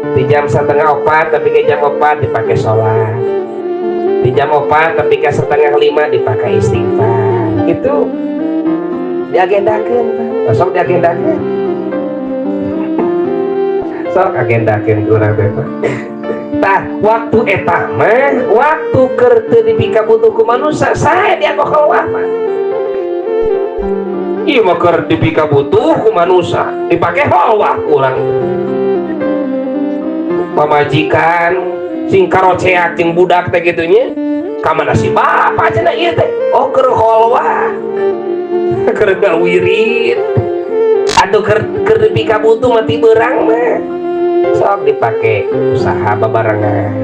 Di jam 3.30 tapi ke jam 4 dipakai sholat, di jam 4 tapi ke 4.30 dipakai istighfar. Itu diagendakan, Pak. Sok diagendakan, sok agendakan kurang teh, Pak. Tah, waktu eta mah waktu keur teu dipikabutuh ku manusia, saya dianggo khalwah, Pak. Ieu mah keur dipikabutuh ku manusia, dipake khalwah kurang. Pamajikan sing karoceak jeung budak teh kitu nya, "Ka mana si bapak?" cenah ieu teh. "Oh, keur khalwah, keur ngawirid." Atuh keur dipikabutuh mah ti beurang mah sok dipake usaha babarengan.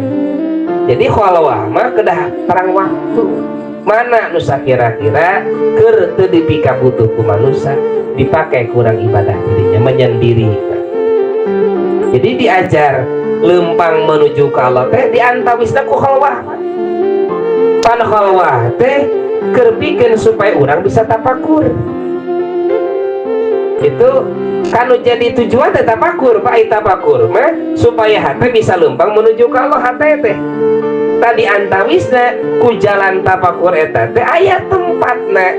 Jadi khalwah mah kedah terang waktu mana nu sakira-kira keur teu dipikabutuh ku manusia, dipakai kurang ibadah dirinya menyendiri. Jadi diajar lempang menuju ke Allah teh diantawisna ku khalwah. Pan khalwah teh keur pikeun supaya orang bisa tapakur. Itu kan jadi tujuan teh tapakur, Pak. Tapakur mah supaya hati bisa lempang menuju ke Allah. Hati teh tadi antawisna ku jalan tapakur eta teh aya tempatna,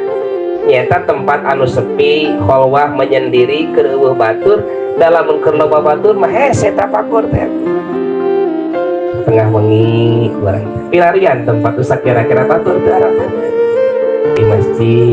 nyata tempat anu sepi, khalwah menyendiri, keur euweuh batur. Dalam keur loba batur mah hese tapakur teh. Tengah wengi urang pilarian tempat usah kira-kira batur teu di masjid.